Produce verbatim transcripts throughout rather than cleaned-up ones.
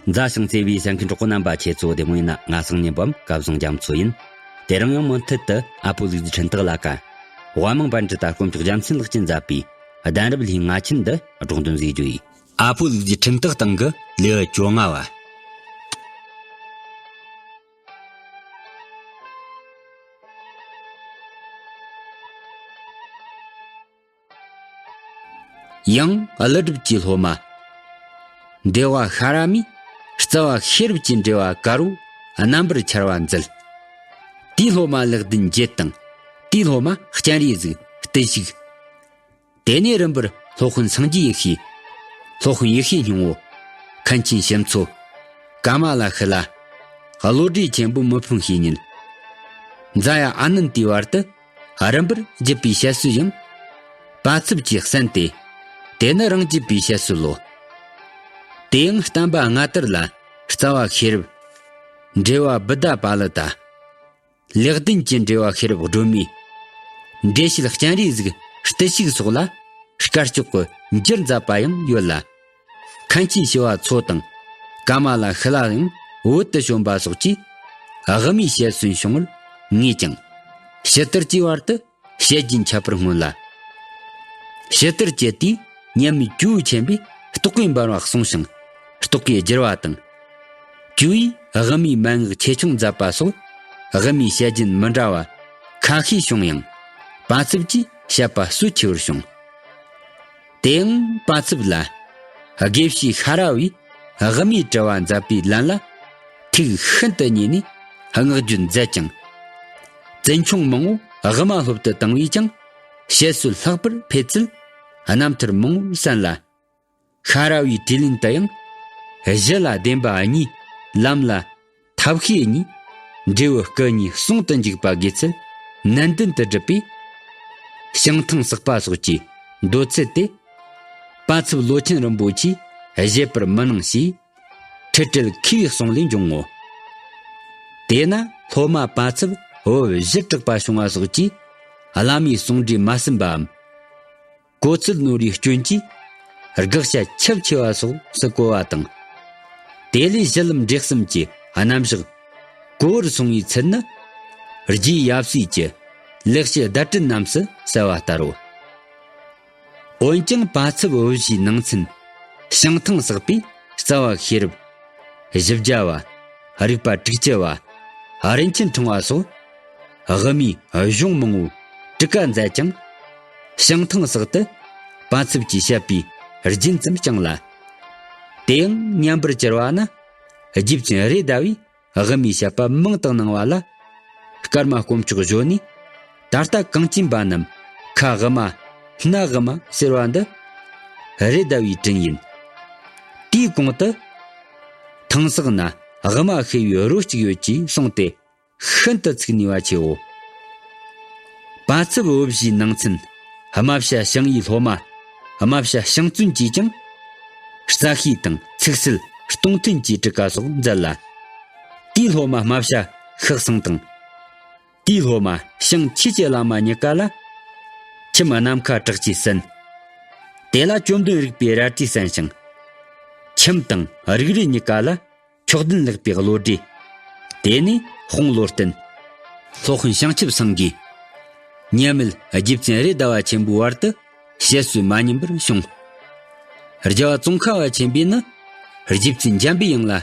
མཛའ་ཞིང་བརྩེ་བའི་གསན་མཁན་གྲོགས་པོ་རྣམ་པ། ཁྱེད་ཚོ་བདེ་མོ་ཡིན་ན། ང་སང་ཉིན་པའམ་སྐལ་བཟང་རྒྱ་མཚོ་ཡིན། དེ་རིང་ཡང་མུ་མཐུད་དུ་ཨ་ཕོ་ལུག་རྫི་འཕྲིན་སྟེགས་ལ་ཀ། དབའ་མང་པཎ་ཌི་ཏ་དཀོན་མཆོག་རྒྱལ་མཚན་ལགས་ཀྱིས་མཛད་པའི་གདན་རབས་ལྷའི་ང་ཆེན་འདི་སྒྲོག་འདོན་བཟོས་རྒྱུ་ཡིན། ཨ་ཕོ་ལུག་རྫི་འཕྲིན་སྟེགས་སྟེང་གི་ལེའུ་བཅོ་ལྔ་བ། ཡང་ཀླུ་སྒྲུབ་ཀྱི་སློབ་མ། འདུལ་བ་ཤ་ར་མས་རྩ་བ་ཤེས་རབ་ཀྱི་འགྲེལ་བ་དཀར་པོ་རྣམ་པར་འཆར་བ་མཛད། དེའི་སློབ་མ་ལེགས་ལྡན་འབྱེད་དང་། དེའི་སློབ་མ་སྤྱན་རས་གཟིགས་བརྟུལ་ཞུགས། དེ་ནས་རིམ་པར་སློབ་དཔོན་སངས་རྒྱས་ཡེ་ཤེས། སློབ་དཔོན་ཡེ་ཤེས་སྙིང་པོ། མཁན་ཆེན་ཞིག་མཚོ། ཀ་མ་ལ་ཤཱི་ལ། བློ་གྲོས་ཆེན་པོ་མི་ཕམ་བཤེས་གཉེན། མཛའ་ཡ་ཨ་ནནྟའི་བར་དུ་རིམ་པར་བརྒྱུད་པའི་བཤད་སྲོལ་ཡང་། པ་ཚབ་ཀྱིས་གསན་ཏེ། དེ་ནི་རང་བརྒྱུད་པའི་བཤད་སྲོལ་ལོ། དེ་ཡང་བསྟན་པ་སྔ་དར་ལ་རྩ་བ་ཤེས་རབ། འགྲེལ་བ་བུདྡྷ་པཱ་ལི་ཏ། ལེགས་ལྡན་གྱི་འགྲེལ་བ་ཤེས་རབ་སྒྲོན་མེ། འགྲེལ་བཤད་སྤྱན་རས་གཟིགས་བརྟུལ་ཞུགས་སོགས་ལ་སྐར་ལྕོག་གི་འགྱུར་མཛད་པ་ཡང་ཡོད་ལ། མཁན་ཆེན་ཞི་བ་འཚོ་དང་། ཀ་མ་ལ་ཤཱི་ལ་ཡང་བོད་དུ་བྱོན་པ་སོགས་ཀྱིས་དབུ་མའི་བཤད་སྲོལ་བྱུང་བར་ངེས་ཀྱང་། ཕྱི་དར་གྱི་བར་དུ་བཤད་རྒྱུན་ཁྱབ་པར་མངོན་ལ། ཕྱི་དར་གྱི་དུས་མཉམ་མེད་ཇོ་བོ་ཆེན་པོས་རྟོག་གེ་འབར་བ་གསུངས་ཤིང་། རྟོག་གེ་བསྒྱུར་བ་དང་། ཇོ་བོས་དབུ་མའི་མན་ངག་ཆེ་ཆུང་མཛད་པ་སོགས་དབུ་མའི་བཤད་རྒྱུན་མི་འདྲ་བ་ཁ་ཤས་བྱུང་ཡང་། པ་ཚབ་ཀྱིས་བཤད་པ་སྲོལ་ཆེ་བར་བྱུང་། དེ་ཡང་པ་ཚབ་ལ་དགེ་བཤེས་ཤ་ར་བས་དབུ་མའི་དྲི་བ་མཛད་པའི་ལན་ལ་ཐུགས་ཤིན་ཏུ་མཉེས་ནས་བསྔགས་བརྗོད་མཛད་ཅིང་། བཙུན་ཆུང་མང་པོ་དབུ་མ་སློབ་ཏུ་བཏང་བས་ཀྱང་བཤད་སྲོལ་ལྷག་པར་འཕེལ་ཚུལ་རྣམ་ཐར་མང་པོར་གསན་ལ། ཤ་ར་བའི་དྲིས་ལན་དུ་ཡང་། གཞི་ལ་བདེན་པ་གཉིས། ལམ་ལ་ཐབས་ཤེས་གཉིས། འབྲས་བུ་སྐུ་གཉིས་ཟུང་དུ་འཇུག་པ་དགོས་ཚུལ་ནན་ཏན་དུ་བསྒྲུབས་པས། བྱང་ཐང་བསགས་པ་སོགས་ཀྱི་མདོ་ཚུལ་དེ། པ་ཚབ་ལོ་ཆེན་རིན་པོ་ཆེས་བཞེད་པར་མི་གནང་ཞེས། ཁྲི་སྤྲུལ་མཁས་པའི་གསུང་ལས་འབྱུང་ངོ་། དེས་ན་སློབ་མ་པ་ཚབ་བོད་བཞུར་དྲག་པ་བྱུང་བ་སོགས་ཀྱིས་བླ་མའི་གསུང་སྒྲོས་མ་ཟིན་པའམ། གོ་ཚུལ་ནོར་བའི་སྐྱོན་གྱིས་དགག་བྱ་ཁྱབ་ཆེ་བ་སོགས་སུ་གོ་བ་དང་། དེ་ལས་གཞི་ལམ་འབྲས་གསུམ་གྱི་རྣམ་གཞག་གོ་བར་སོང་བའི་ཚུལ་ནི། རྗེ་ཡབ་སྲས་ཀྱི་ལེགས་བཤད་བརྡ་སྤྲིན་རྣམས་སུ་གསལ་བ་ལྟར་རོ། འོན་ཀྱང་པ་ཚབ་བོད་བཞིའི་ནང་ཚན་བྱང་ཐང་བསགས་པའི་རྩ་བ་ཤེས་རབ། བཞི་བརྒྱ་པ། རིག་པ་དྲུག་ཅུ་པ། རིན་ཆེན་ཕྲེང་བ་སོགས་དབུ་མའི་གཞུང་མང་པོ་གྲུ་ཁ་མཛད་ཀྱང་། བྱང་ཐང་བསགས་དུ་པ་ཚབ་ཀྱིས་བཤད་པའི་རྒྱུན་ཙམ་བསྐྱངས་ལ། དེ་ཡང་མཉམ་པར་གྱུར་པ་ན་རྗེ་བཙུན་རེད་མདའ་བས། དབུ་མའི་བཤད་པ་མང་དུ་གནང་བ་ལ། ཀརྨ་དཀོན་མཆོག་གཞོན་ནུས་ད་ལྟ་གངས་ཅན་པ་རྣམས་ཁ་དབུ་མ་སྣ་དབུ་མ་ཟེར་བ་འདི་རེད་མདའ་བའི་དྲིན་ཡིན། དེའི་གོང་དུ་ཐང་བསགས་ན་དབུ་མ་ཤེས་པའི་རོ་གཅིག་ཡོད་ཅེས་གསུངས་ཏེ་ཤིན་ཏུ་ཚིག་ནུས་པ་ཆེའོ། པ་ཚབ་བོད་བཞིའི་ནང་ཚན་དམའ་བྱ་ཞང་ཡི་སློབ་མ་དམའ་བྱ་ཞང་བཙུན་གྱིས་ཀྱང་། རྩ་ཤེས་དང་ཚིག་གསལ་སྟོང་ཐུན་གྱི་གྲུ་ཁ་སོགས་མཛད་ལ། དེའི་སློབ་མ་དམའ་བྱ་ཤག་སང་དང་། དེའི་སློབ་མ་ཞང་ཆོས་ཀྱི་བླ་མ་གཉིས་ཀ་ལ། ཁྱིམ་ནམ་མཁའ་གྲགས་ཀྱིས་གསན། དེ་ལ་བཅོམ་ལྡན་རིག་པའི་རལ་གྲིས་གསན་ཞིང་། ཁྱིམ་དང་རིག་རུས་གཉིས་ཀ་ལ། མཆོག་ལྡན་ལེགས་པའི་བློ་གྲོས། དེ་ནས་དཔུང་བློ་བརྟན། སློབ་དཔོན་བྱང་ཆུབ་སེང་གེ། མཉམ་མེད་རྗེ་བཙུན་རེད་མདའ་བ་ཆེན་པོའི་བར་དུ་བཤད་སྲོལ་མ་ཉམས་པར་བྱུང་། རྒྱལ་བ་ཙོང་ཁ་པ་ཆེན་པོས་ནི་རྗེ་བཙུན་འཇམ་པའི་དབྱངས་ལ་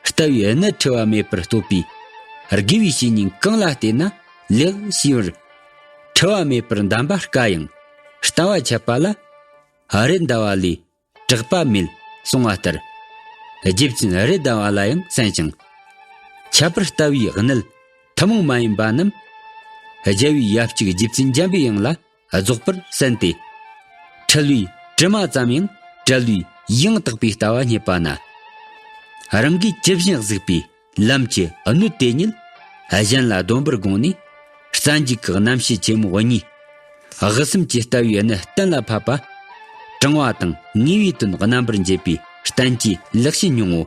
ལྟ་བའི་གནད་འཁྲུལ་བ་མེད་པར་རྟོགས་པའི་དགེ་བའི་བཤེས་གཉེན་གང་ལ་བལྟས་ན་ལེགས་ཞེས་པར། འཁྲུལ་བ་མེད་པར་གདམས་པ་དཀའ་ཡང་ལྟ་བ་འཆད་པ་ལ་རེད་མདའ་བ་ལས། དྲག་པ་མེད་གསུང་བ་ལྟར། རྗེ་བཙུན་རེད་མདའ་བ་ལ་ཡང་གསན་ཞིང་། ཁྱད་པར་ལྟ་བའི་གནད་ཐུན་མོང་མ་ཡིན་པ་རྣམས། རྒྱལ་བའི་ཡབ་གཅིག་རྗེ་བཙུན་འཇམ་པའི་དབྱངས་ལ་རྫོགས་པར་གསན་ཏེ། འཁྲུལ་བའི་དྲི་མ་ཙམ་ཡང་བྲལ་བའི་ཡང་དག་པའི་ལྟ་བ་རྙེད་པ་ན། རང་གིས་ཇི་བཞིན་གཟིགས་པའི། ལམ་གྱི་སྣོད་དེ་ཉིད་གཞན་ལ་སྡོམ་པར་དགོངས་ནས། རྩ་འཇུག་གི་རྣམ་བཤད་ཆེན་མོ་གཉིས། དབུ་གསུམ་གྱི་ལྟ་བའི་གནད་གཏན་ལ་ཕབ་པ། དྲང་བ་དང་ངེས་པའི་དོན་རྣམ་པར་འབྱེད་པའི་བསྟན་བཅོས་ལེགས་བཤད་སྙིང་པོ།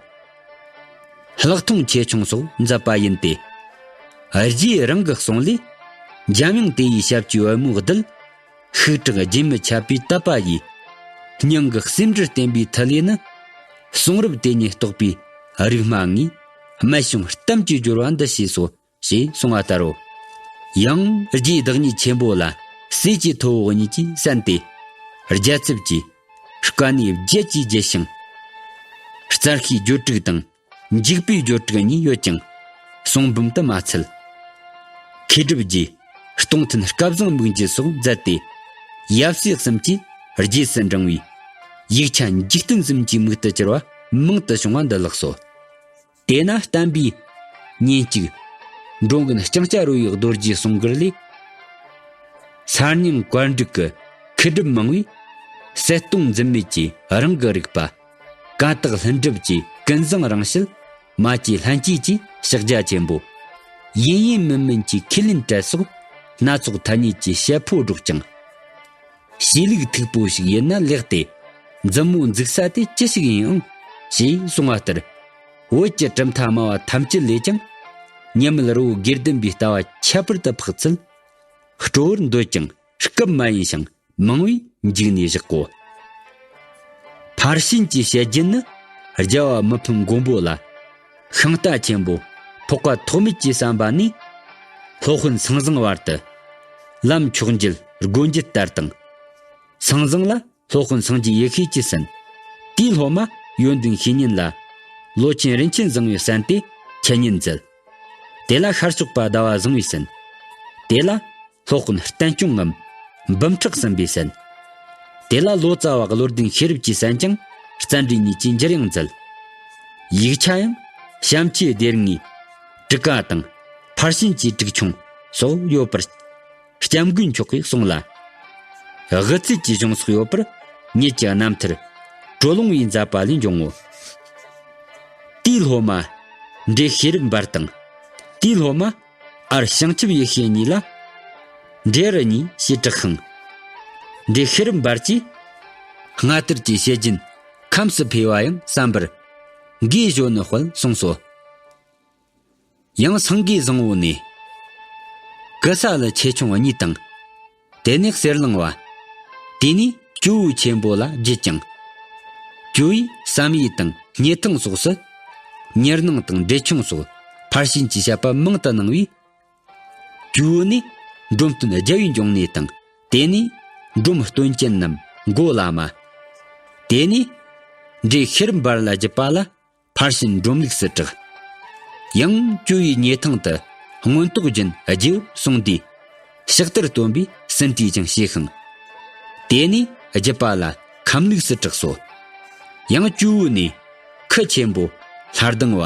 ལྷག་མཐོང་ཆེ་ཆུང་སོགས་མཛད་པ་ཡིན་ཏེ། རྗེ་རང་གི་གསུང་ལས། འཇམ་དབྱངས་དེ་ཡི་ཞབས་ཀྱི་པད་མོ་བརྡལ། ཤུགས་དྲག་རྒྱུན་མི་འཆད་པའི་དད་པ་ཡིས། སྙིང་གི་སེམས་འགྲེལ་བསྟན་པའི་མཐུ་ལས་ནི། གསུང་རབ་དེ་ཉིད་རྟོགས་པའི་ རིག་སྨྲ་ངས་སྨད་བྱུང་གཏམ་གྱི་སྦྱོར་བ་འདི་ཞེས་སོ། ཞེས་གསུངས་པ་ལྟར་རོ། ཡང་རྗེ་བདག་ཉིད་ཆེན་པོ་ལ་སྲས་ཀྱི་ཐུ་བོ་གཉིས་ཀྱིས་གསན་ཏེ། རྒྱལ་ཚབ་ཀྱིས་བཀའ་གནས་བརྒྱད་ཀྱིས་བརྒྱུད་ཞིང་། རྩ་ཤེའི་སྦྱོར་དྲུག་དང་འཇུག་པའི་སྦྱོར་དྲུག་གཉིས་ཡོད་ཀྱང་། གསུང་འབུམ་དུ་མ་ཚུད། མཁས་གྲུབ་རྗེས་སྟོང་ཐུན་སྐལ་བཟང་སྨུག་འགྱུར་སོགས་མཛད་དེ། ཡབ་སྲས་གསུམ་གྱིས་རྗེས་སུ་འབྲང་བའི་ཡིག་ཆ་འཇིག་རྟེན་གསུམ་གྱི་མིག་ཏུ་གྱུར་པ་མང་དུ་བྱུང་བ་འདི་ལགས་སོ། དེས་ན་བསྟན་པའི་ཉིན་གཅིག་འགྲོ་མགོན་ལྕང་སྐྱ་རོལ་བའི་རྡོ་རྗེའི་གསུང་མགུར་ལས། གསར་རྙིང་བཀའ་འགྲིག་གི་མཁས་གྲུབ་མང་བས་གསལ་སྟོང་འཛིན་མེད་ཀྱི་རང་གི་རིག་པ། ཀ་དག་ལྷུན་གྲུབ་ཀྱི་ཀུན་བཟང་རང་བཞིན། མ་སྐྱེས་ལྷན་སྐྱེས་ཀྱི་ཕྱག་རྒྱ་ཆེན་པོ། ཡིན་ཡིན་མིན་མིན་གྱི་ཁས་ལེན་བྲལ་སོགས་སྣ་ཚོགས་ཐ་སྙད་ཀྱི་བཤད་ཕོ་སྒྲོག་ཅིང་། ཤེས་ལུགས་མཐུག་པོ་ཞིག་ཡིན་ན་ལེགས་ཏེ། མཛུབ་མོ་འཛུགས་ས་དེ་ཅི་ཞིག་ཡིན་ཨང་། ཞེས་གསུངས་པ་ལྟར། བོད་ཀྱི་གྲུབ་མཐའ་སྨྲ་བ་ཐམས་ཅད་ལས་ཀྱང་། ཉི་མེད་རི་བོ་དགེ་ལྡན་པའི་ལྟ་བ་ཁྱད་པར་དུ་འཕགས་ཚུལ། སྤྲོ་བོར་འདོད་ཀྱང་སྐབས་མ་ཡིན་ཞིང་མང་བས་འཇིགས་ནས་བཞག་གོ། ཕར་ཕྱིན་གྱི་བཤད་རྒྱུན་ནི་རྒྱལ་བ་མི་ཕམ་མགོན་པོ་ལ་ཤིང་རྟ་ཆེན་པོ་འཕགས་པ་ཐོགས་མེད་ཀྱིས་གསན་པ་ནས། སློབ་དཔོན་སངས་བཟང་བར་དུ་ལམ་མཆོག་འགྱེད་སྒོ་འབྱེད་ལྟར་དང་། སངས་བཟང་ལ་སློབ་དཔོན་སངས་རྒྱས་ཡེ་ཤེས་ཀྱིས་གསན། དེའི་སློབ་མ་ཡོན་ཏན་བཤེས་གཉེན་ལ་ལོ་ཆེན་རིན་ཆེན་བཟང་བས་གསན་ཏེ་འཆད་ཉན་མཛད། དེ་ལ་ཤར་ཕྱོགས་པ་ཟླ་བ་བཟང་བས་གསན། དེ་ལ་སློབ་དཔོན་བསྟན་སྐྱོང་ངམ་འབུམ་ཕྲག་གསུམ་པས་གསན། དེ་ལ་ལོ་ཙཱ་བ་བློ་ལྡན་ཤེས་རབ་ཀྱིས་གསན་ཀྱང་རྩ་འགྲེལ་གཉིས་ཀྱིས་འགྱུར་ཡང་མཛད། ཡིག་ཆ་ཡང་བྱམས་ཆོས་སྡེ་ལྔའི་དྲུག་ཀ་དང་ཕར་ཕྱིན་གྱི་དྲུག་ཆུང་སོགས་ཡོད་པར། སྐྱབས་མགོན་མཆོག་གིས་གསུངས་ལ། དབུ་ཚད་ཀྱི་གཞུང་སོགས་ཡོད་པར་ཉིད་ཀྱི་རྣམ་ཐར་གྲོ་ལུང་བའི་མཛད་པ་ལས་འབྱུང་ངོ་། དེའི་སློབ་མ་འདྲེ་ཤེས་རབ་འབར་དང་། དེའི་སློབ་མ་ཨར་བྱང་ཆུབ་ཡེ་ཤེས་གཉིས་ལ་འདྲེ་ཨར་གཉིས་ཞེས་གྲགས་ཤིང་། འདྲེ་ཤེས་རབ་འབར་གྱིས་སྔ་དར་གྱི་བཤད་རྒྱུན་ཁམས་སུ་འཕེལ་བ་ཡང་བསམ་པར་འགའི་གཞོན་ནུ་དཔལ་གསུངས་སོ། ཡང་སངས་རྒྱས་བཟང་པོ་ནས། གི་ས་ལ་ཆེ་ཆུང་གཉིས་དང་། དེ་ནས་གསེར་གླིང་བ། དེ་ནས་ཇོ་བོ་ཆེན་པོ་ལ་བརྒྱུད་ཀྱང་། ཇོ་བོས་བསམ་ཡས་དང་སྙེ་ཐང་སོགས་སུ། ཉེར་སྣང་དང་འདྲེ་ཆུང་སོགས་ཕར་ཕྱིན་གྱི་བཤད་པ་མང་དུ་གནང་བས། ཇོ་བོ་ནས་འབྲོམ་སྟོན་རྒྱལ་བའི་འབྱུང་གནས་དང་། དེ་ནས་འབྲོམ་སྟོན་ཅན་ནམ་མགོ་བླ་མ། དེ་ནས་འདྲེ་ཤེས་རབ་འབར་ལ་བརྒྱུད་པ་ལ། ཕར་ཕྱིན་འབྲོམ་ལུགས་སུ་གྲགས། ཡང་ཇོ་བོའི་སྙེ་ཐང་དུ་མངོན་རྟོགས་རྒྱན་བརྒྱད་གསུངས་ཏེ། ཕྱག་ལྟར་སྟོན་པའི་ཟིན་བྲིས་ཀྱང་བྱས་ཤིང་། དེ་ནས་བརྒྱུད་པ་ལ་ཁམས་ལུགས་སུ་གྲགས་སོ། ཡང་ཇོ་བོ་ནས་ཁུ་ཆེན་པོ་ལྷ་ལྡང་བ།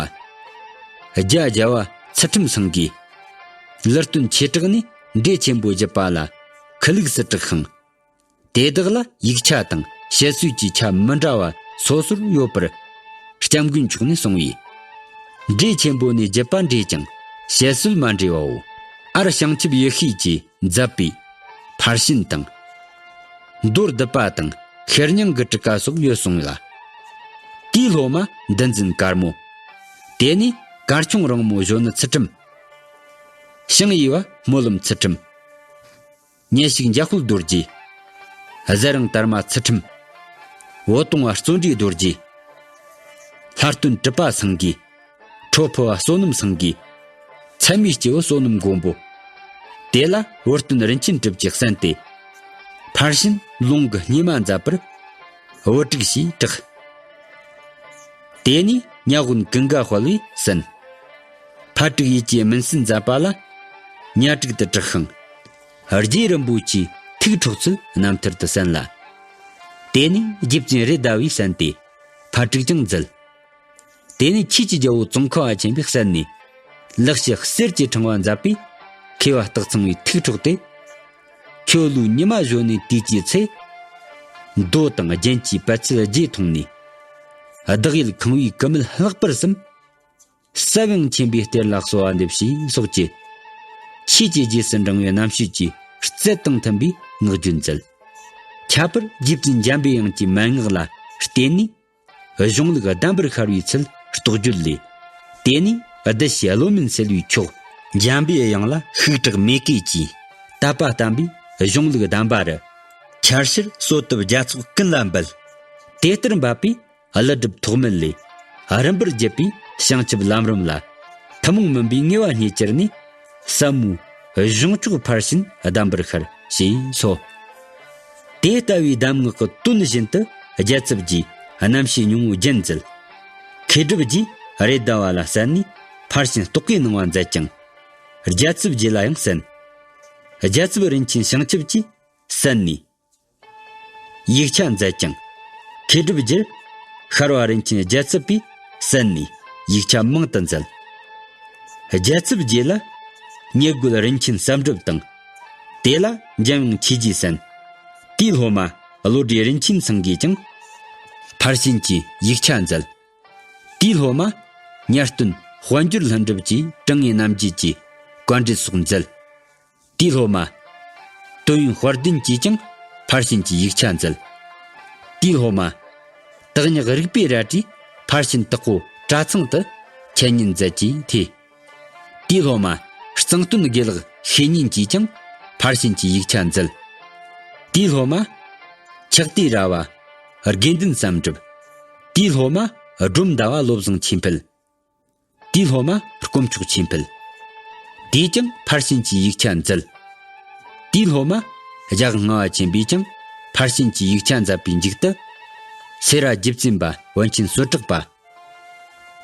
རྒྱ་རྒྱལ་བ་ཚུལ་ཁྲིམས་སེང་གེ། ལི་སྟོན་ཆོས་གྲགས་ནས་འདྲེ་ཆེན་པོ་བརྒྱུད་པ་ལ་ཁུ་ལུགས་སུ་གྲགས་ཤིང་། དེ་དག་ལ་ཡིག་ཆ་དང་བཤད་སྲོལ་གྱི་ཆ་མི་འདྲ་བ་སོ་སོར་ཡོད་པར་སྐྱབས་མགོན་མཆོག་ནས་གསུངས་པས། འདྲེ་ཆེན་པོ་ནས་བརྒྱུད་པ་འདྲེས་ཀྱང་བཤད་སྲོལ་མ་འདྲེས་པའོ། ཨར་བྱང་ཆུབ་ཡེ་ཤེས་ཀྱིས་མཛད་པའི་ཕར་ཕྱིན་དང་། མདོར་བསྡུས་པ་དང་ཤེར་སྙིང་གི་དྲུག་ཀ་སོགས་ཡོད་གསུངས་ལ། དེའི་སློབ་མ་འདུལ་འཛིན་དཀར་མོ། དེ་ནས་གར་ཆུང་རིང་མོ་གཞོན་ནུ་ཚུལ་ཁྲིམས། ཞིང་ཡེ་བ་སྨོན་ལམ་ཚུལ་ཁྲིམས། གཉེན་ཞིག་འཇམ་དཔལ་རྡོ་རྗེ། གཟན་རིང་དར་མ་ཚུལ་ཁྲིམས། བོ་དོང་བ་བརྩོན་འགྲུས་རྡོ་རྗེ། ལྷ་སྟོན་གྲུབ་པ་སེང་གེ། ཁྲོ་ཕུ་བ་བསོད་ནམས་སེང་གེ། ཚད་མའི་སྐྱེས་བུ་བསོད་ནམས་མགོན་པོ། དེ་ལ་བུ་སྟོན་རིན་ཆེན་གྲུབ་ཀྱིས་གསན་ཏེ། ཕར་ཕྱིན་ལུང་གི་སྙེ་མ་མཛད་པར་བུ་དྲུག་ཞེས་གྲགས། དེ་ནས་གཉའ་བོན་ཀུན་དགའ་དཔལ་བས་གསན། ཕ་དྲུག་ཡིད་ཀྱི་སྨིན་སྲོལ་མཛད་པ་ལ་གཉའ་དྲུག་ཏུ་གྲགས་ཤིང་། རྗེ་རིན་པོ་ཆེའི་ཐུགས་འཕྲོག་ཚུལ་རྣམ་ཐར་དུ་གསན་ལ། དེ་ནས་རྗེ་བཙུན་རེད་མདའ་བས་གསན་ཏེ་ཕ་དྲུག་ཀྱང་མཛད། དེ་ནས་ཆོས་ཀྱི་རྒྱལ་པོ་ཙོང་ཁ་བ་ཆེན་པོས་གསན་ནས་ལེགས་བཤད་གསེར་གྱི་ཕྲེང་བ་མཛད་པས་མཁས་པ་སྟག་ཚང་བའི་ཐུགས་འཕྲོག་སྟེ། ཁྱོད་ལུས་ཉི་མ་གཞོན་ནུའི་དུས་ཀྱི་ཚེ། མདོ་དང་རྒྱན་གྱི་པད་ཚལ་རྗེས་མཐོང་ནས། བདག་ཡིད་ཁང་བའི་ཀུ་མུད་ལྷག་པར་ཟིན། ས་བོན་ཆེན་པོའི་གཏེར་ལ་གསོལ་བ་འདེབས་ཞེས་སོགས་ཀྱི་ཆོས་ཀྱི་རྗེས་སུ་འབྲང་བའི་རྣམ་དཔྱོད་ཀྱི་རྩལ་དང་མཐུན་པའི་ངག་རྒྱུན་མཛད། ཁྱད་པར་རྗེ་བཙུན་འཇམ་པའི་དབྱངས་ཀྱི་མན་ངག་ལ་བརྟེན་ནས། གཞུང་ལུགས་གདམས་པར་ཤར་བའི་ཚུལ་རྟོགས་བརྗོད་ལས། དེ་ནས་བདུད་བཞིའི་བློ་མུན་སེལ་བའི་མཆོག་འཇམ་པའི་དབྱངས་ལ་ཤུགས་དྲག་མེད་སྐད་ཀྱིས་དད་པ་བསྟན་པའི་གཞུང་ལུགས་གདམས་པ་རུ། ཆར་ཕྱིར་གསོལ་བཏབ་རྒྱ་ཚོགས་ཀུན་ལ་འབུལ། དེ་ལྟར་འབད་པས་ཀླུ་སྒྲུབ་ཐོགས་མེད་ལས་རིམ་པར་བརྒྱུད་པའི་ བྱང་ཆུབ་ལམ་རིམ་ལ་ཐུན་མོང་མིན་པའི་ངེས་པ་རྙེད་གྱུར་ནས། ཟབ་མོའི་གཞུང་མཆོག་ཕར་ཕྱིན་གདམས་པར་ཤར་ཞེས་སོ། དེ་ལྟ་བུའི་གདམས་ངག་གི་དོན་བཞིན་དུ། རྒྱལ་ཚབ་རྗེས་རྣམ་བཤད་ཉུང་ངུ་རྒྱན་མཛད། མཁས་གྲུབ་རྗེས་རེད་མདའ་བ་ལ་གསན་ནས་ཕར་ཕྱིན་རྟོག་གེའི་སྣང་བ་མཛད་ཅིང་། རྒྱལ་ཚབ་རྗེ་ལ་ཡང་གསན། རྒྱལ་ཚབ་རིན་ཆེན་བྱང་ཆུབ་ཀྱིས་གསན་ནས་ཡིག་ཆ་མཛད་ཅིང་། མཁས་གྲུབ་རྗེར་ཤར་བ་རིན་ཆེན་རྒྱལ་ཚབ་པས་གསན་ནས་ཡིག་ཆ་མང་དུ་མཛད། རྒྱལ་ཚབ་རྗེ་ལ་ཉེ་རྒུད་རིན་ཆེན་བསམ་གྲུབ་དང་། དེ་ལ་འཇམ་དབྱངས་ཆོས་རྗེས་གསན། དེའི་སློབ་མ་བློ་གྲོས་རིན་ཆེན་ཚང་གིས་ཀྱང་ཕར་ཕྱིན་གྱི་ཡིག་ཆ་མཛད། དེའི་སློབ་མ་གཉའ་སྟོན་དཔལ་འབྱོར་ལྷུན་གྲུབ་ཀྱིས་དྲང་ངེས་རྣམ་འབྱེད་ཀྱི་བཀའ་འགྲེལ་སོགས་མཛད། དེའི་སློབ་མ་དོན་ཡོད་དཔལ་ལྡན་གྱིས་ཀྱང་ཕར་ཕྱིན་གྱི་ཡིག་ཆ་མཛད། དེའི་སློབ་མ་དག་ཉག་རིག་པའི་རལ་གྲིས་ཕར་ཕྱིན་དྭགས་པོ་གྲྭ་ཚང་དུ་འཆད་ཉན་མཛད་ཀྱིས་ཐོས། དེའི་སློབ་མ་གཙང་སྟོན་དགེ་ལེགས་བཤེས་གཉེན་གྱིས་ཀྱང་ཕར་ཕྱིན་གྱི་ཡིག་ཆ་མཛད། དེའི་སློབ་མ་ཆགས་སྡེ་ར་བ་དགེ་འདུན་བསམ་གྲུབ། དེའི་སློབ་མ་སྒྲོམ་ཟླ་བ་བློ་བཟང་ཆོས་འཕེལ། དེའི་སློབ་མ་དཀོན་མཆོག་ཆོས་འཕེལ། དེས་ཀྱང་ཕར་ཕྱིན་གྱི་ཡིག་ཆ་མཛད། དེའི་སློབ་མ་ཞྭ་སྔ་བ་ཆེན་པོས་ཀྱང་ཕར་ཕྱིན་གྱི་ཡིག་ཆ་མཛད་པའི་མཇུག་ཏུ། སེ་ར་རྗེ་བཙུན་པ་པཎ་ཆེན་སོ་དྲག་པ།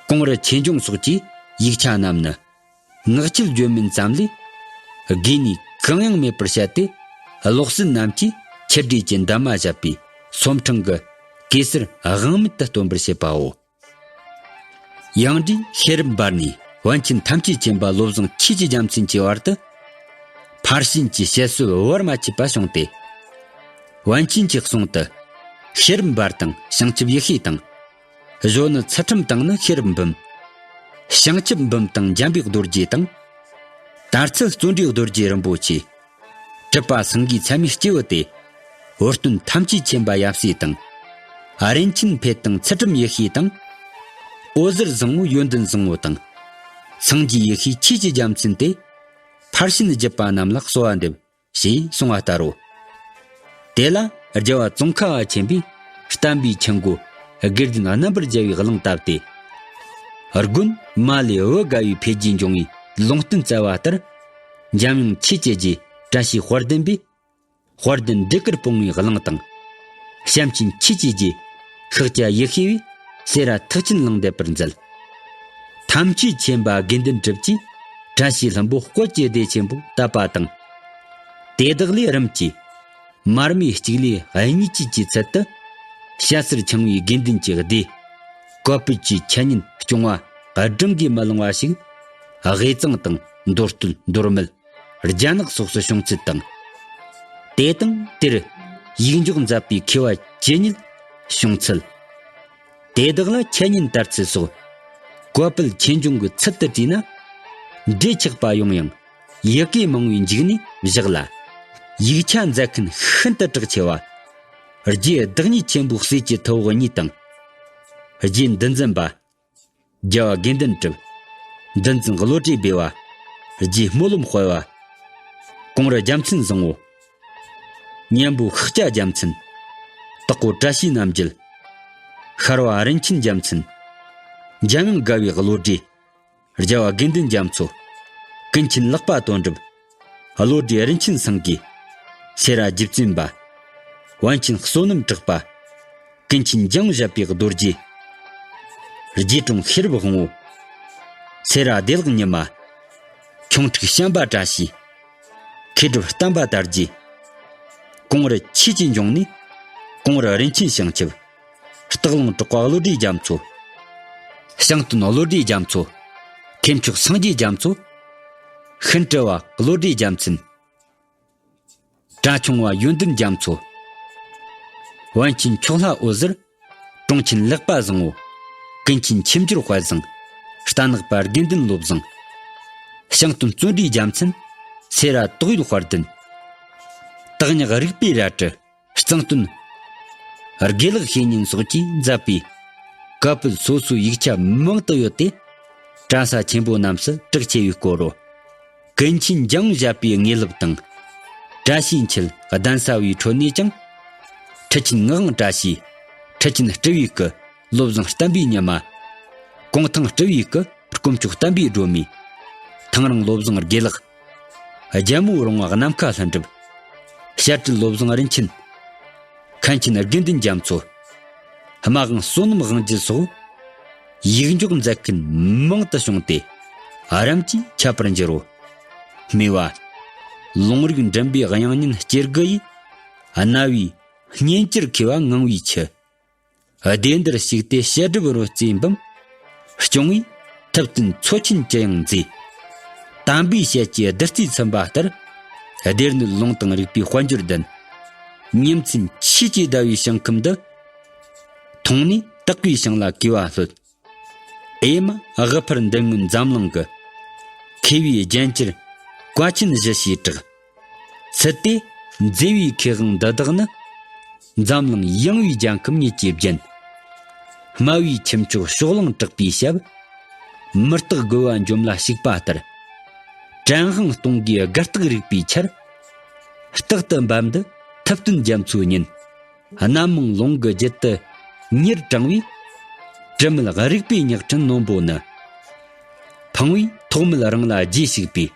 ཀོང་རུ་ཆོས་འབྱུང་སོགས་ཀྱི་ཡིག་ཆ་རྣམས་ནི། ངག་འཁྱལ་བརྗོད་མིན་ཙམ་ལས་དགོས་ནི་གང་ཡང་མེད་པར་བཤད་དེ། ཀློག་སྲོལ་རྣམས་ཀྱིས་ཆུ་འབྲས་ཀྱི་འདབ་མ་བཞད་པའི་སོ་འཕྲེང་གི་གེ་སར་དབང་མེད་དུ་སྟོན་པར་བྱེད་པའོ། ཡང་སྒྲའི་ཤེས་རབ་འབར་ནས་པཎ་ཆེན་ཐམས་ཅད་མཁྱེན་པ་བློ་བཟང་ཆོས་ཀྱི་རྒྱལ་མཚན་གྱི་བར་དུ། ཕར་ཕྱིན་གྱི་བཤད་སྲོལ་བར་མ་ཆད་པ་བྱུང་སྟེ། པཎ་ཆེན་གྱི་གསུང་དུ། ཤེས་རབ་འབར་དང་བྱང་ཆུབ་ཡེ་ཤེས་དང་། གཞོན་ནུ་ཚུལ་ཁྲིམས་དང་ནི་ཤེས་རབ་འབུམ། བྱང་ཆུབ་འབུམ་དང་འཇམ་པའི་རྡོ་རྗེ་དང་། དར་ཚུལ་བརྩོན་འགྲུས་རྡོ་རྗེ་རིན་པོ་ཆེ། གྲུབ་པ་སེང་གེའི་ཚད་མའི་སྐྱེས་བུ་སྟེ། འོད་སྟོན་ཐམས་ཅད་མཁྱེན་པ་ཡབ་སྲས་དང་། རིན་ཆེན་འཕེལ་དང་ཚུལ་ཁྲིམས་ཡེ་ཤེས་དང་། འོད་ཟེར་བཟང་བོ་ཡོན་ཏན་བཟང་བོ་དང་། སངས་རྒྱས་ཡེ་ཤེས་ཆོས་ཀྱི་རྒྱལ་མཚན་ཏེ། ཕར་ཕྱིན་བརྒྱུད་པ་རྣམས་ལ་གསོལ་བ་འདེབས། ཞེས་གསུངས་པ་ལྟར་རོ། དེ་ལ་རྒྱལ་བ་ཙོང་ཁ་པ་ཆེན་པོས་བསྟན་པའི་ཆུ་མགོ་དགེ་ལྡན་རྣམ་པར་རྒྱལ་བའི་གླིང་བཏབ་སྟེ། དགོན་མ་ལས་བུ་དགའ་བའི་འཕེལ་རྒྱས་འབྱུང་བའི་ལུང་བསྟན་སྩལ་བ་ལྟར། འཇམ་དབྱངས་ཆོས་ཀྱི་རྗེ་བཀྲ་ཤིས་དཔལ་ལྡན་པས་དཔལ་ལྡན་འབྲས་དཀར་སྤུངས་པའི་གླིང་དང་། བྱམས་ཆེན་ཆོས་ཀྱི་རྗེ་ཤཱཀྱ་ཡེ་ཤེས་པས་སེ་ར་ཐེག་ཆེན་གླིང་འདེབས་པར་མཛད། ཐམས་ཅད་མཁྱེན་པ་དགེ་འདུན་གྲུབ་ཀྱིས་བཀྲ་ཤིས་ལྷུན་པོ་སྐོར་གྱི་སྡེ་ཆེན་པོ་བཏབ་པ་དང་། དེ་དག་ལས་རིམ་གྱིས་མར་མེ་གཅིག་ལས་གཉིས་བཅས་ཀྱི་ཚུལ་དུ། ཞྭ་སེར་འཆང་བའི་དགེ་འདུན་གྱི་སྡེ། བཀའ་ཕུལ་གྱི་འཆད་ཉན་སྐྱོང་བ་བགྲང་གིས་མི་ལང་བ་ཞིག་དབུས་གཙང་དང་མདོ་སྟོད་མདོ་སྨད། རྒྱ་ནག་སོགས་སུ་བྱུང་ཚུལ་དང་། དེ་དང་དེར་ཡིག་འཇོག་མཛད་པའི་མཁས་པ་ཇི་སྙེད་བྱུང་ཚུལ། དེ་དག་ལ་འཆད་ཉན་དར་ཚུལ་སོགས། བཀའ་ཕུལ་ཆོས་འབྱུང་གི་ཚུལ་དུ་བྲིས་ན། འགྲེལ་ཆགས་པ་ཡོང་ཡང་ཡི་གེ་མང་བོའི་འཇུག་ནས་བཞག་ལ། ཡིག་ཆ་མཛད་མཁན་ཤིན་ཏུ་གྲགས་ཆེ་བ། རྗེ་བདག་ཉིད་ཆེན་པོའི་སྲས་ཀྱི་ཐུ་བོ་གཉིས་དང་། རྗེ་འདུལ་འཛིན་པ། རྒྱལ་བ་དགེ་འདུན་གྲུབ། འདུལ་འཛིན་བློ་གྲོས་སྦས་པ། རྗེ་སྨོན་ལམ་དཔལ་བ། ཀོང་རུ་རྒྱལ་མཚན་བཟང་བོ། གཉན་པོ་ཤཱཀྱ་རྒྱལ་མཚན། དྭགས་པོ་བཀྲ་ཤིས་རྣམ་རྒྱལ། ཤར་བ་རིན་ཆེན་རྒྱལ་མཚན། འཇམ་དབྱངས་དགའ་བའི་བློ་གྲོས། རྒྱལ་བ་དགེ་འདུན་རྒྱ་མཚོ། ཀུན་མཁྱེན་ལེགས་པ་དོན་གྲུབ། བློ་གྲོས་རིན་ཆེན་སེང་གེ། སེ་ར་རྗེ་བཙུན་པ། པཎ་ཆེན་བསོད་ནམས་གྲགས་པ། ཀུན་མཁྱེན་འཇམ་དབྱངས་བཞད་པའི་རྡོ་རྗེ། རྗེ་དྲུང་ཤེས་རབ་དབང་པོ། སེ་ར་བདེ་ལེགས་ཉི་མ། ཁྱུང་འཁྲུག་བྱམས་པ་བཀྲ་ཤིས། མཁས་གྲུབ་བསྟན་པ་དར་རྒྱས། ཀོང་རུ་ཆོས་ཀྱི་འབྱུང་གནས། ཀོང་རུ་རིན་ཆེན་བྱང་ཆུབ། སྟག་ལུང་གྲགས་པ་བློ་གྲོས་རྒྱ་མཚོ། ཞང་སྟོན་བློ་གྲོས་རྒྱ་མཚོ། མཁས་མཆོག་སངས་རྒྱས་རྒྱ་མཚོ། ཤིན་ཀྲི་བ་བློ་གྲོས་རྒྱལ་མཚན། གྲྭ་ཆུང་བ་ཡོན་ཏན་རྒྱ་མཚོ། པཎ་ཆེན་མཆོག་ལྷ་འོད་ཟེར། དྲུང་ཆེན་ལེགས་པ་བཟང་བོ། ཀུན་མཁྱེན་ཆོས་འབྱོར་དཔལ་བཟང་། རྟ་ནག་པ་དགེ་འདུན་བློ་བཟང་། ཞང་སྟོན་བརྩོན་འགྲུས་རྒྱལ་མཚན། སེ་ར་དོགས་ཡོད་དཔལ་ལྡན། སྟག་ཉག་རིག་པའི་རལ་གྲི། གཙང་སྟོན། དགེ་ལེགས་བཤེས་གཉེན་སོགས་ཀྱིས་མཛད་པའི་བཀའ་ཕུལ་སོ་སོའི་ཡིག་ཆ་མང་དུ་ཡོད་དེ། གྲྭ་ས་ཆེན་པོ་རྣམས་སུ་གྲགས་ཆེ་བའི་སྐོར་རོ། ཀུན་མཁྱེན་འཇམ་དབྱངས་བཞད་པའི་དངོས་སློབ་དང་། བཀྲ་ཤིས་འཁྱིལ་གདན་ས་བའི་ཁྲོད་ནས་ཀྱང་། ཁྲི་ཆེན་ངག་དབང་བཀྲ་ཤིས། ཁྲི་ཆེན་སྤྲུལ་བའི་སྐུ། བློ་བཟང་བསྟན་པའི་ཉི་མ། གུང་ཐང་སྤྲུལ་བའི་སྐུ། དཀོན་མཆོག་བསྟན་པའི་སྒྲོན་མེ། ཐང་རིང་བློ་བཟང་དགེ་ལེགས། རྒྱལ་མོ་རོང་བ་ནམ་མཁའ་ལྷུན་གྲུབ། བཤད་སྤྲུལ་བློ་བཟང་རིན་ཆེན། མཁན་ཆེན་དགེ་འདུན་རྒྱ་མཚོ། སྨྲ་དབང་བསོད་ནམས་དབང་རྒྱལ་སོགས། ཡིག་འཇོག་མཛད་མཁན་མང་དུ་བྱུང་སྟེ། རིམ་གྱིས་ཁྱབ་པར་འགྱུར་རོ། སྨྲས་པ། ལུང་རིགས་འགྲིམ་པའི་དབྱངས་སྙན་སྐྱེ་དགུ་ཡི། རྣ་བའི་སྙན་གྱིས་མཁས་པ་ངང་བའི་ཆུ། སྡེ་འདིར་ཞུགས་ཏེ་བཤད་སྒྲུབ་རོལ་རྩེད་འབུམ། སྐྱོང་བས་ཐུབ་བསྟན་མཚོ་ཆེན་ཅི་ཡང་མཛེས། དམ་པའི་ཞལ་གྱི་བདུད་རྩིས་ཚིམ་པ་ལྟར། སྡེ་སྣོད་ལུང་དང་རིག་པའི་དཔལ་འབྱོར་ལྡན། ཉིན་མཚན་ཆོས་ཀྱི་ཟླ་བའི་ཞིང་ཁམས་འདི། མཐོང་ནས་དག་པའི་ཞིང་ལ་གུས་པ་ལྷོད། ཨེ་མ་དབུ་ཕར་འདི་སྔོན་འཛམ་གླིང་གི། མཁས་པའི་རྒྱན་གྱུར་བཀའ་ཆེན་བཞི་ཞེས་གྲགས། ཚུལ་དེ་མཛེས་པའི་མཁས་དབང་འདི་དག་ནི། འཛམ་གླིང་ཡངས་པའི་རྒྱལ་ཁམས་ཉིད་ཀྱིས་བརྒྱན། སྨྲ་བའི་ཁྱུ་མཆོག་ཕྱོགས་གླང་གྲགས་པའི་ཞབས། མི་རྟག་རྒོལ་བ་འཇོམས་ལ་ཞུགས་པ་ལྟར། བྲན་དབང་སྟོང་གིས་དགའ་རྟགས་རིག་པའི་ཆར། རྟག་ཏུ་འབབ་འདི་ཐུབ་བསྟན་རྒྱ་མཚོའི་ཉིན། གནམ་མང་ལུང་གི་རྒྱུད་དུ་ཉེར་དྲངས་པའི། དྲི་མེད་རིག་པའི་ཉག་ཕྲན་རྣོན་པོ་ནི། ཕངས་པས་ཐོགས་མེད་རང་ལ་རྗེས་ཞུགས་པའི།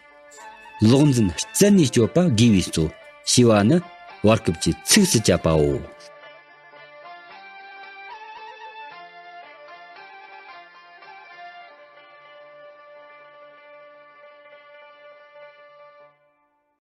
ལོག་འཛིན་རྩད་ནས་གཅོད་པ་དགོས་པའི་གཙོ། ཞེས་པ་ནི་བར་སྐབས་ཀྱི་ཚིགས་སུ་བཅད་པའོ།